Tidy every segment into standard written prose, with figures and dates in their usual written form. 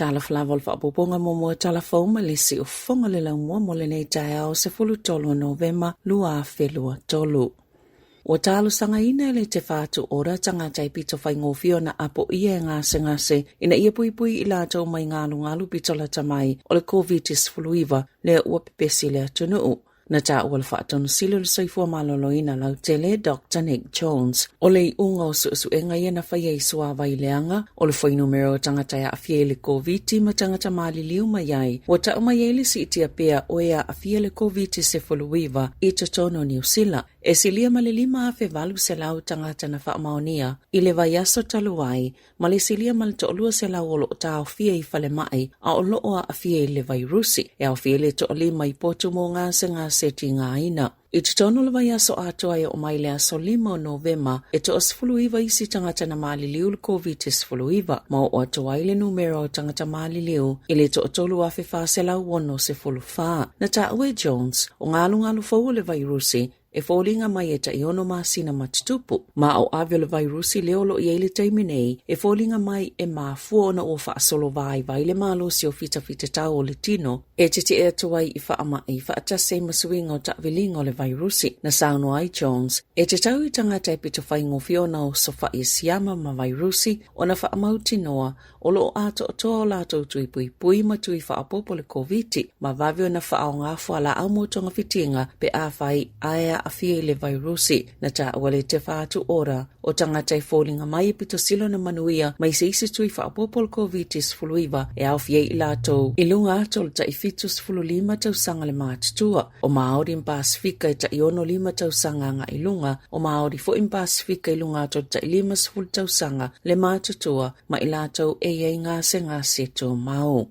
Talofa lava o le faaopoopoga muamua tala fou ma le isi o fofoga o le laumua mo lenei taeao 13 o Novema 2023. Ua talosagaina e le Te Whatu Ora tagata e pito faigofie ona apoia e gasegase ina ia puipui i latou mai galugalu pito lata mai o le Koviti-19 lea ua pepesi le atunuu. Na taua le Faatonusili o le Soifua Maloloina Lautele, Doctor Nick Jones, o le iuga o suesuega ia na faia i suavai leaga o le fuainumera o tagata e aafia i le Koviti ma tagata maliliu mai ai, ua tau mai ai le siitia pea o e aafia i le Koviti-19 i totonu o Niu Sila. E silia ma le 5,800 tagata na faamaonia i le vaiaso talu ai, ma le silia ma le toa-200 o lo o taofia i falemai a o lo o aafia i le vairusi, e aofia ai le toalima i potu mo gasegase tigaina. I totonu o le vaiaso atoa e oo mai le aso 5 o Novema, e toa-19 isi tagata na maliliu i le Koviti-19, ma oo atu ai le numera o tagata maliliu i le toa-3,464. Na taua e Jones, o galugalu fou o le vairusi e foliga mai e tai ono masina ma tutupu, ma o ave o le vairusi lea o lo o i ai le taimi nei e foliga mai e mafua ona ua faasolo vaivai le malosi o fitafitatau o le tino e tetee atu ai i faamai faatasi ai ma suiga o taaviliga o le vairusi. Na saunoa ai Jones, e tatau i tagata e pito faigofie ona osofai e siama ma vairusi ona faamautinoa o lo o atoatoa o latou tui puipui ma tui faaopoopo le Koviti ma vave ona faaaoga fualaau mo togafitiga pe afai ae aafia i le vairusi. Na taua le Te Whatu Ora o tagata e foliga mai e pito sili ona manuia mai se isi tui faaopoopo o le Koviti-19 e aofia ai i latou i luga atu o le tai 75 tausaga le matutua. O Māori ma Pasifika e tai 65 tausaga agai i luga, o Māori foi ma Pasifika i luga atu o le tai 50 tausaga le matutua ma i latou e i ai gasegase tumau.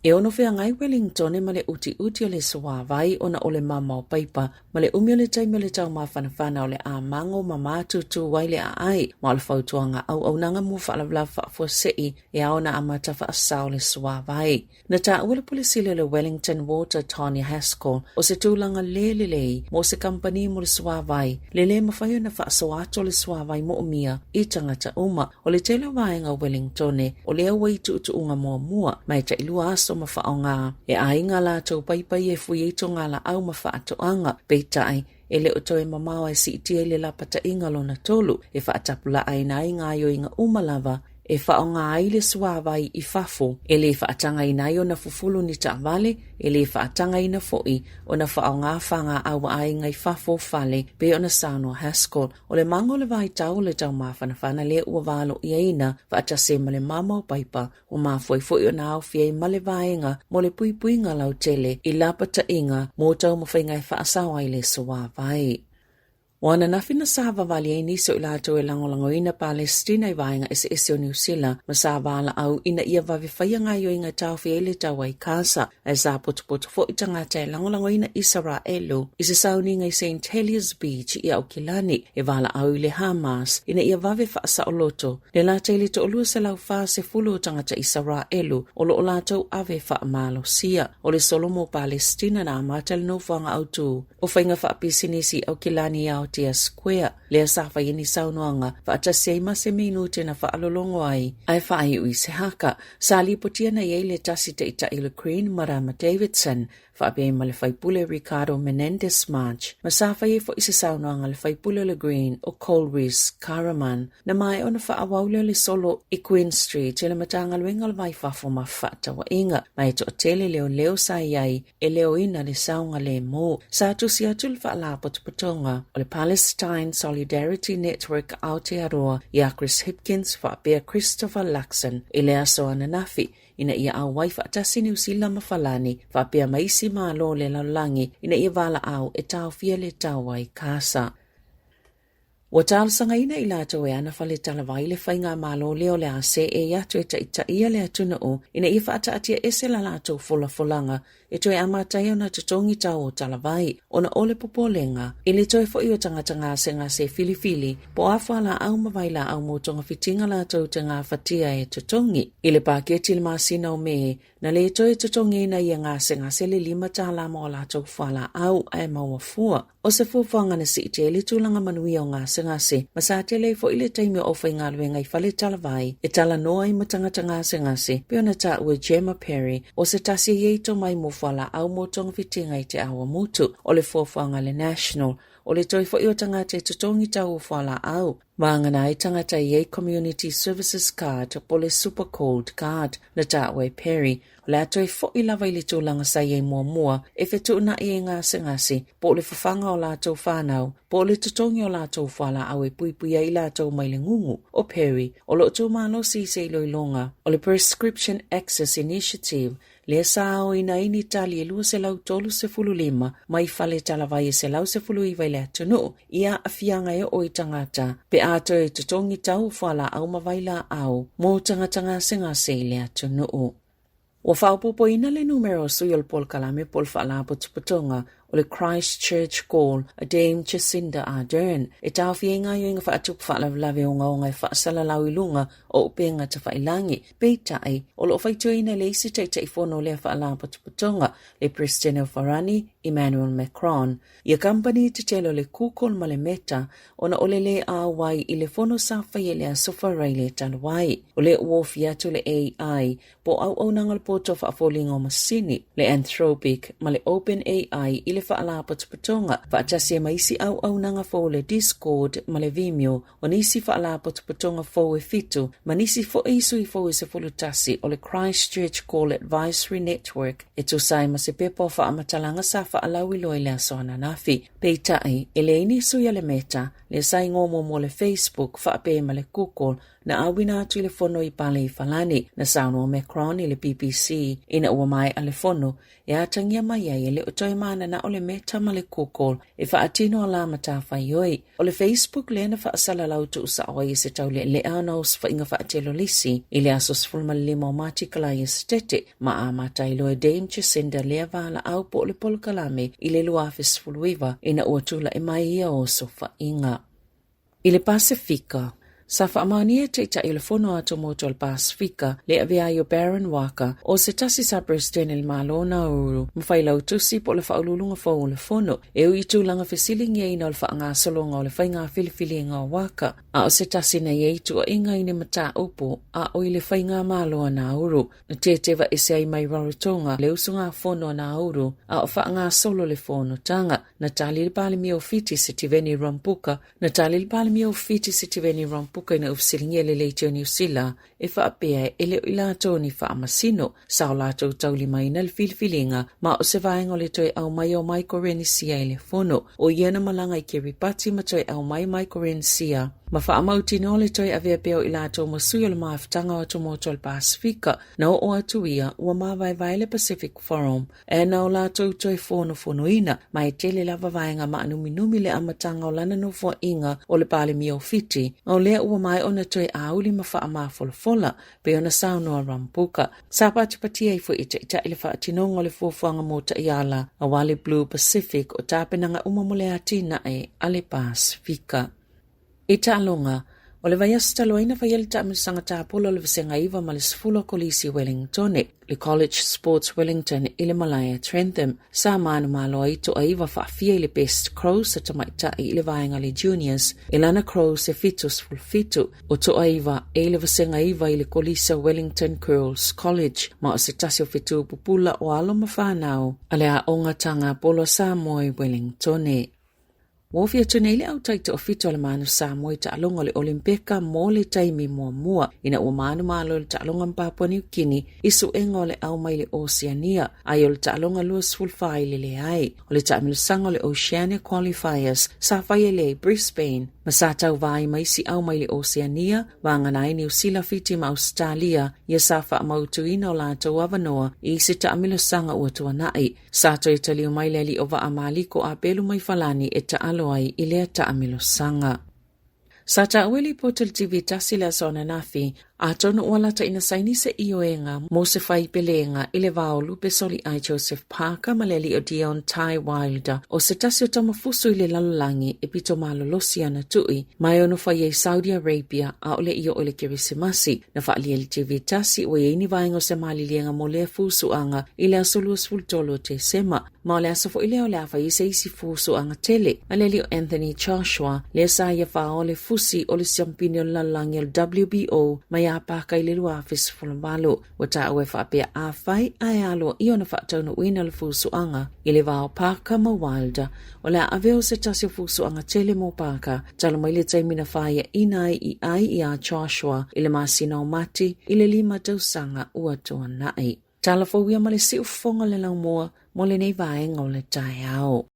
E ono feagai Wellingtone ma le utiuti o le suāwai ona o le mamao paipa ma le umi o le taimi o le taumafanafana o le a mango ma mātūtū ai le aai, ma o le fautuaga auaunaga mo faalavelave faafuasei e ao ona amata faasao le suāwai. Na taua le Pule Sili o le Wellington Water Tanya Haskell o se tulaga le lelei mo se kamupani mo le suāwai le lē mafai ona faasoa atu o le suāwai moomia i tagata uma. O le tele o vaega o Wellingtone o lea ua i tuutuuga muamua ma e tailua aso ma faaaoga e aiga latou paipai e fui ai togalaau ma faatoaga. Peitai, e le o toe mamao e siitia i le lapataiga lona tolu e faatapulaaina ai gaoioiga uma lava e faaaoga ai le suāwai i fafo, e le faatagaina ai ona fufulu ni taavale, e le faatagaina foi ona faaaoga fagaau a aiga i fafo o fale, pei ona saunoa Haskell. O le maga o le vaitau o le taumafanafana lea ua valoiaina faatasi ai ma le mama o paipa, ua mafua ai foi ona aofia ai ma le vaega mo le puipuiga lautele i lapataiga mo taumafaiga e faasao ai le suāwai. Ua ananafi na savavali ai nisi o i latou e lagolagoina Palesitina i vaega eseese o Niu Sila ma sa valaau ina ia vave faia gaoioiga e taofi ai le taua i Gaza, ae sa potopoto foi tagata e lagolagoina Isaraelu i se sauniga i St Heliers Beach i Aukilani e valaau i le Hamas ina ia vave faasaoloto le lata i le 240 o tagata Isaraelu o lo o latou ave faamalosia. O le solo mo Palesitina na amata le nofoaga autu o faiga faapisinisi i Aukilani i Aotea Square, lea sa fai ai ni saunoaga faatasi ai ma se minute na faalologo ai ae faaiu i se haka. Sa lipotia na i ai le tasi taitai o le Green, Marama Davidson, faapea ai ma le faipule Ricardo Menendez March, ma sa fai ai foi se saunoaga a le faipule o le Green o Colrys Karaman. Na maea ona faaauau lea o le solo i Queen Street e le Matagaluega o le Vai Fafo ma Fefaatauaiga, ma e toatele leoleo sa i ai e leoina le saogalemu. Sa tusi atu le Faalapotopotoga o le Palestine Solidarity Network Aotearoa iā Chris Hipkins faapea Christopher Luxon i le aso ananafi ina ia auai faatasi Niu Sila ma Falani faapea ma isi malo o le lalolagi ina ia valaau e taofia le taua i Kasa. Ua talosagaina i latou e ana fale talavai le faigamalo lea o le a seei atu e taitaia le atunuu ina ia faataatia ese la latou folafolaga e toe amata ai ona totogi tau o talavai ona o le popolega i le toe foi o tagata gasegase filifili po o a fualaau ma vailaau mo togafitiga latou te gafatia e totogi. I le paketi i le masina o Me, Na le toe totogiina ia gasegase le $5 mo a latou fualaau ae maua fua. O se fuafuaga na siitia ai le tulaga manuia o gasegase ma sa tele ai foi le taimi o aufaigaluega i fale talavai e talanoa ai ma tagata gasegase, pei ona taua e Gemma Perry, o se tasi e i ai tomai mo fualaau mo togafitiga i Te Awamutu. O le fuafuaga a le National, o le toe foi o tagata e totogi tau o fualaau, vagana ai tagata e i ai Community Services Card po o le Super Gold Card, na taua e Perry. O le a toe foi lava i le tulaga sa i ai muamua e fetuunai ai gasegase, po o le fafaga o latou fanau, po o le totogi o latou fualaau e puipui ai i latou mai le gugu. O Perry, o lo o tumalosi i se iloiloga o le Prescription Access Initiative, lea sa aoina ai ni tali e 235 mai fale talavai e 119 i le atunuu i aafiaga e oo i tagata pe a toe totogi tau o fualaau ma vailaau mo tagata gasegase i le atunuu. Ua faaopoopoina le numera o sui o le polokalame po o le Faalapotopotoga o le Christchurch Call a Dame Jacinda Ardern e taofia ai gaoioiga faatupu faalavelave ogaoga e faasalalau i luga o upega tafailangi. Peitai, o lo o faitioina e le isi Taitaifono o lea Faalapotopotoga, le Peresetene o Farani, Emmanuel Macron, ia kamupani tetele o le Google ma le Meta ona o le lē auai i le fono sa faia i le Aso Faraile talu ai. O lea ua ofi atu le AI po o auaunaga o le poto faafoliga o masini, le Anthropic ma le OpenAI i le Faalapotopotoga, faatasi ai ma isi auaunaga fou le Discord ma le Vimeo, o nisi faalapotopotoga fou e fitu, ma nisi foi sui fou e 11 o le Christchurch Call Advisory Network e tusa ai ma se pepa o faamatalaga sa faalauiloa i le aso ananafi. Peitai, e leai ni sui a le Meta, lea sa igoa muamua o le Facebook, faapea ma le Google, na auina atu i le fono i Paleifalani. Na saunoa Macron i le BBC ina ua maea le fono, e atagia mai ai e le o toe mananao le Meta ma le Google e faatino a la matafaioi. O le Facebook lea na faasalalau tuusao ai e se taulealea ona osofaiga faatelolisi i le aso 15 o Mati Kalaia Setete ma amata ai loa e Dame Jacinda lea valaau po o le polokalame i le 2019 ina ua tulai mai ia osofaiga. I le Pasefika, sa faamaonia e Taitai o le Fono Atomotu o le Pasefika le avea ai o Baron Waqa, o se tasi sa Peresetene i le Malo o Nauru, ma Failautusi po o le Faauluuluga fou o le Fono, e ui i tulaga fesiligiaina o le faagasologa o le faiga filifiliga o Waqa, a o se tasi na i ai tuuaiga i ni mataupu a o i le faigamalo a Nauru. Na teteva ese ai mai Rarotonga le usugafono a Nauru a o faagasolo le fonotaga. Na tali le Palemia o Fiti Sitiveni Rambuka, na tali le Palemia o Fiti Sitiveni Rambuka ina ua fesiligia le Leitio o Niu Sila e faapea e le o i latou ni faamasino sa o latou taulimaina le filifiliga ma o se vaega o le toe aumai o Maikorenisia i le fono. O ia na malaga i Kiribati ma toe aumai Maikorenisia ma faamautinoa le toe avea pea o i latou ma sui o le mafutaga o atumotu o le Pasefika. Na oo atu ia, ua mavaevae le Pacific Forum e na o latou toe fonofonoina, ma e tele lava vaega maanuminumi le amataga o lana nofoaiga o le Palemia o Fiti, a o lea ua maea ona toe auli ma faamafolafola, pei ona saunoa Rambuka. Sa patipatia ai foi e Taitai le faatinoga o le fuafuaga mo taiala aua le Blue Pacific o tapenaga uma mo le atinae a le Pasefika. I taaloga, o le vaiaso talu ai na faia le taamilosaga tapola o le Vasega 9 ma le 10 o Kolisi Wellingtone, le College Sports Wellington i le malae a Trentham. Sa manumalo ai toaiva faafia i le Best Crows a tamaitai i le vaega le Juniors, e Lana Crows e 77, o toaiva e i le Vasega 9 i le Kolisa Wellington Girls College, ma o se tasi o fetu pupula o alo ma fanau a le Aoga Taga Polo a Samoa i Wellingtone. Ua ofi atu nei le au taitoafitu a le Manu Samoa i taaloga o le Olimpeka mo le taimi muamua ina ua manumalo i le taaloga ma Papua Niu Kini i suega o le au mai le Oceania ai o le taaloga 24 i le leai. O le taamilosaga o le Oceania Qualifiers sa faia lea i Brisbane ma sa tauva ai ma isi au mai le Oceania, vagana ai Niu Sila, Fiti ma Ausetalia ia sa faamautuina o latou avanoa i isi taamilosaga ua tuanai. Sa toe taliu mai le alii o Vaa Maliko a Pelu mai Falani e taalo ai i lea taamilosaga. Sa taua i lipoti a le TV tasi le aso ananafi, Atonu ua lata ina saini se ioega mo se faipelega i le va o Lupe Soliai Joseph Parker ma le alii o Deontay Wilder, o se tasi o tama fusu i le lalolagi e pito malolosi ana tui, ma e ono fai ai Saudi Arabia ʻaʻole i oo i le Kerisimasi. Na faaalia i le TV tasi ua i ai ni vaega o se maliliega mo lea fusuaga i le aso 23 o Tesema. Ma o le aso foi lea o le a fai ai se isi fusuaga tele a le alii o Anthony Joshua, lea sa ia fāoa le fusi o le siampini o le lalolagi o le WBO mai Iāpaka i le 2018. Ua taua e faapea afai ae aloaia ona faataunuuina le fusuaga i le va o Parker ma Wilder, o le a avea o se tasi o fusuaga tele mo Parker talu mai le taimi na fāiaʻina ai i ai iā Joshua i le masina o Mati i le 5 tausaga ua tuanai. Tala fou ia ma le siufofoga o le laumua mo lenei vaega o le taeao.